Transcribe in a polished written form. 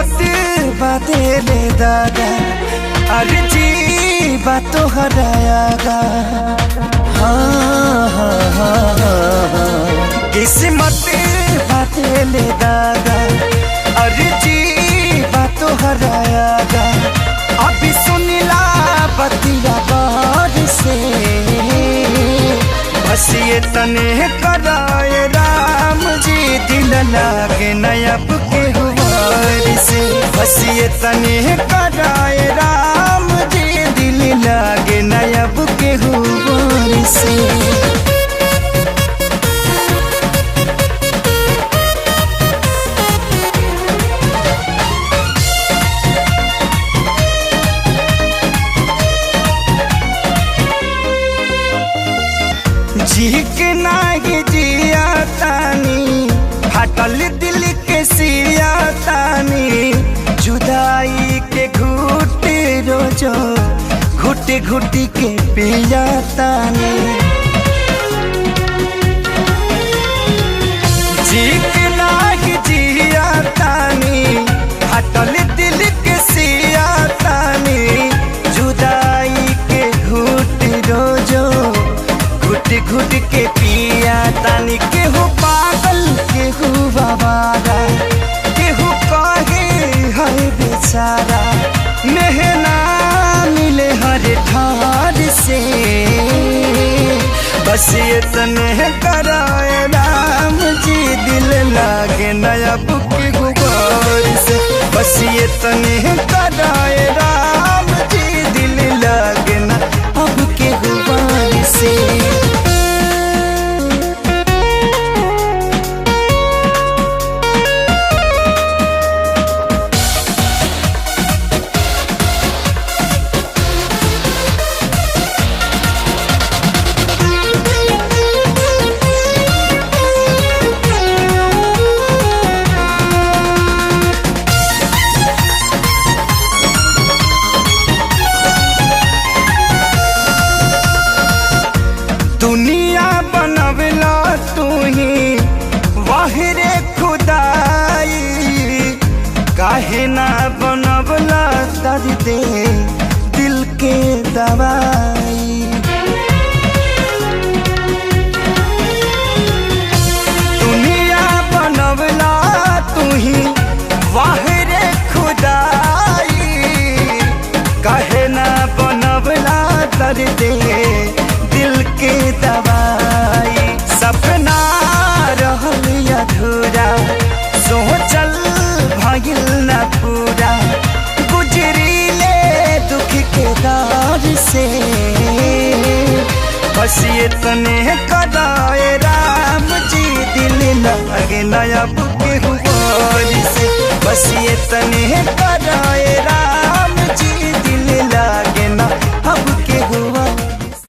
किस्मत बातेले दादा अर्जी बातों हरायागा। हाँ हाँ हाँ हाँ। किस्मत बातेले दादा अर्जी बातों हरायागा। अभी सुनिला बतिया गौर से, बस ये तने कराए राम जी दिल लागे नयब के हुआर से। बस ये तने कराए राम जी दिल लागे नयब के हुआर से। झीक नाही जिया तानी, फाटल दिल के सिया तानी, जुदाई के घूट रोजो घुट घुट के पिया तानी। झीक नाही जिया तानी, फाटल दिल के सिया तानी, जुदाई के घूट रोजो घुट घुट के पिया तानी। केहू पागल केहू बाबारा केहू कहे है बेचारा, मेहना मिले हर ठार से। बस ये तने कराए राम जी दिल लागे नया बुक गुबार से। बस ये तने कराए राम जी दिल लागे ना अब के गुबार से। दुनिया बनवला तू ही वाहिरे खुदाई, काहे ना बनवला दर्द दिल के दवाई। दुनिया बनवला तू ही वाहिरे खुदाई, काहे ना बनवला दर्द दिल के दवाई। सपना रहल अधूरा सोचल भइल न पूरा, गुजरी ले दुख के दार से। बस ये तने कराए राम जी दिल लागे नया बुके हुआर से। बस ये तने कराए राम